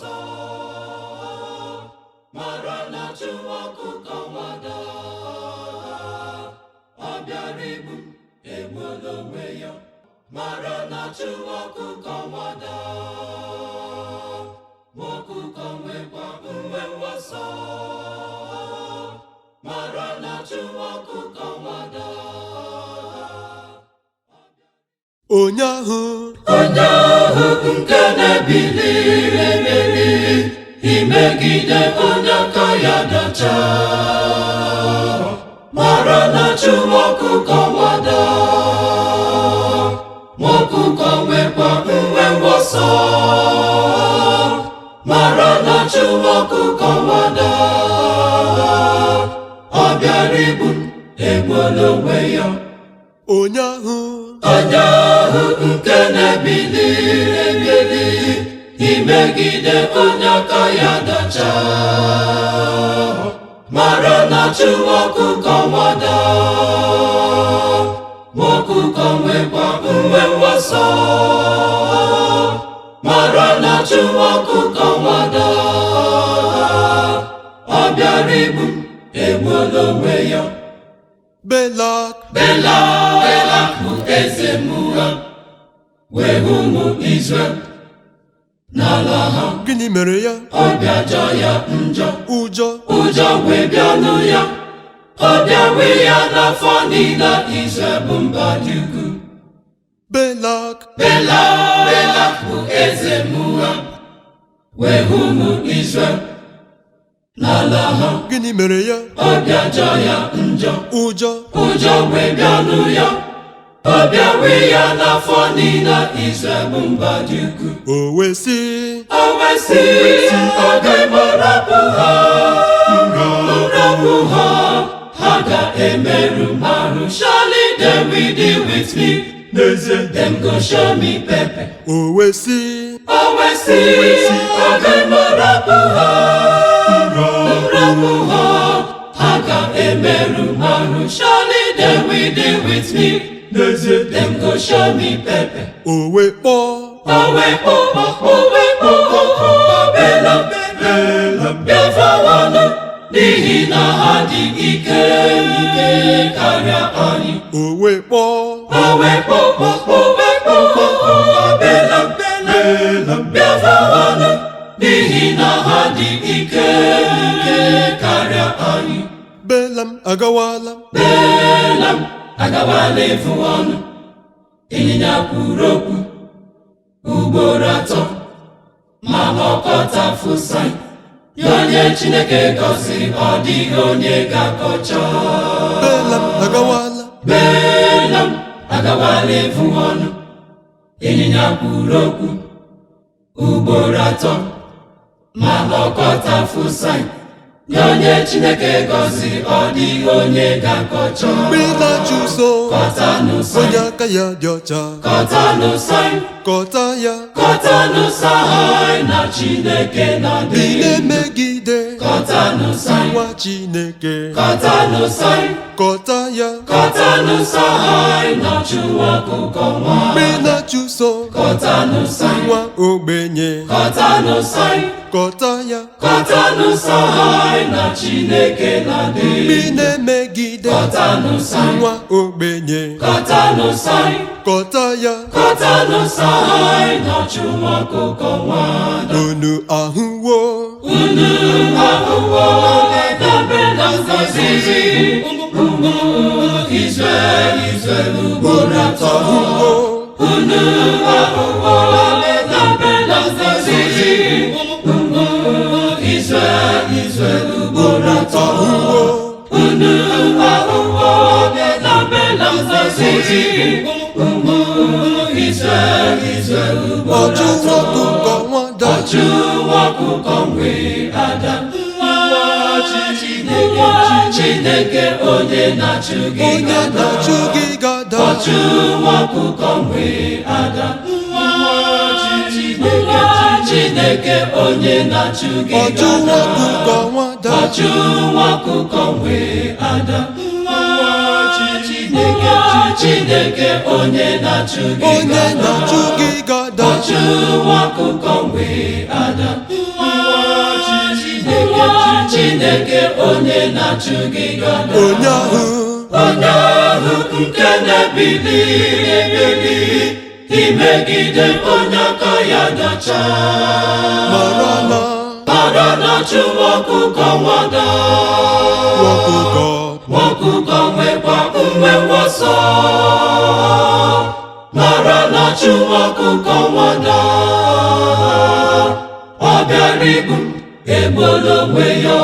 nwasọ. Mara na achụ nwa ọkụkọ nwada, ọ bịara igbu m, egbuola onwe ya. Mara na achụ nwa ọkụkọ nwada, nwa ọkụkọ nwekwa uwe nwasọ. Mara na achụ nwa ọkụkọ nwada. Onye ahụ, onye ahụ nke na-ebili emeli imegide onye aka ya dacha, mara na achụ nwa ọkụkọ nwada, nwa ọkụkọ nwekwa uwe nwasọ. Mara na achụ nwa ọkụkọ nwada, ọ bịara igbu m, egbuola onwe ya. Onye ahụ, onye ahụ nke na-ebili ebili imegide onye aka ya dacha, mara na achụ nwa ọkụkọ nwada, nwa ọkụkọ nwekwa uwe nwasọ. Mara na achụ nwa ọkụkọ nwada, ọ bịara igbu m, egbuola onwe ya. Belak, Belak, Belak bụ eze Moab, wee hụ ụmụ Izrel n'ala ha. Gịnị mere ya? Ọbịa jọọ ya njọ. Ụjọ, ụjọ wee bịanụ ya, ọbịa wee ya n'afọ niile Izrel bụ mba dị ukwuu. Belak, Belak, Belak bụ eze Moab, wee hụ ụmụ Izrel n'ala ha. Gịnị mere ya? Ọbịa jọọ ya njọ. Ụjọ, ụjọ wee bịanụ ya, ọbịa wee ya n'afọ niile Izrel bụ mba dị ukwuu. O wee sị, O wee sị, agaghị m arapụ ha, nrapụ ha, ha ga-emerụ m arụ. Surely they will deal with me. N'ezie, them go show me pepper. O wee sị, O wee sị, agaghị m arapụ ha, nrapụ ha, ha ga-emerụ m arụ. Surely they will deal with me. N'ezie, them go show me pepper. O wee kpọọ, O wee kpọọ, o wee kpọọ Belam, Belam, bịafawanụ, n'ihi na ha dị ike ike karịa anyị. O wee kpọọ, O wee kpọọ, o wee kpọọ Belam, Belam, bịafawanụ, n'ihi na ha dị ike ike karịa anyị. Belam agawala, Belam agawala efu ọnụ. Ịnyịnya kwuru okwu ugboro atọ, ma ọkọtafụsai ya. Onye Chineke gọziri, ọ dịghị onye ga-akọcha. Belam agawala, Belam agawala efu ọnụ. Ịnyịnya kwuru okwu ugboro atọ, ma ọkọtafụsai ya. Onye Chineke gọziri, ọ dịghị onye ga-akọcha. Mgbe ị na-achụso Kọtanụ onye sai, aka ya dị ọcha, kọtanụ sai, kọta ya, kọtanụ sai na Chineke na-adị ị ndụ. na-emegide Kọtanụ sai, nwa Chineke, kọtanụ sai, kọta ya, kọtanụ sai na chụwa ọkụkọ nwa. Mgbe ị na-achụso Kọtanụ sai, nwa ogbenye, kọtanụ sai, kọta ya, kọtanụ sai na Chineke na-adị mgbe ị ndụ. na-emegide Kọtanụ sai, nwa ogbenye, kọtanụ sai, kọta ya, kọtanụ sai na chụwa ọkụkọ nwa. Unu ahụwo, Unu ahụwo ebe na ngọzi ụmụ Izrel, Izrel ugboro atọ. Ahụwo, Unu ahụwo ebe na ngọzi ụmụ Izrel, Izrel ugboro atọ. Ahụwo, Unu ahụwo ebe na ngọzi ụmụ Izrel, Izrel ugboro ọchụ atọ. ọkụkọ nwada, Ọchụ nwa ọkụkọ nwe ada, nwa Chineke, Chineke onye na-achụ gị onye gada. na-achụ gị gada, Ọchụ nwa ọkụkọ nwe ada, nwa Chineke, Chineke onye na-achụ gị ọchụ gada. ọkụkọ nwada, Ọchụ nwa ọkụkọ nwe ada, nwa Chineke, Chineke onye na-achụ gị onye gada. na-achụ gị gada, Ọchụ nwa ọkụkọ nwe ada, nwa Chineke onye na-achụ gị gada. Onye ahụ. Onye ahụ nke na-ebili ebili imegide onye aka ya dọcha. Mara na. Mara na chụwa ọkụkọ nwada. Ọkụkọ. Ọkụkọ nwekwa ume ọsọ. Mara na chụwa ọkụkọ nwada. Ọ bịara igbu m, egbuola onwe ya.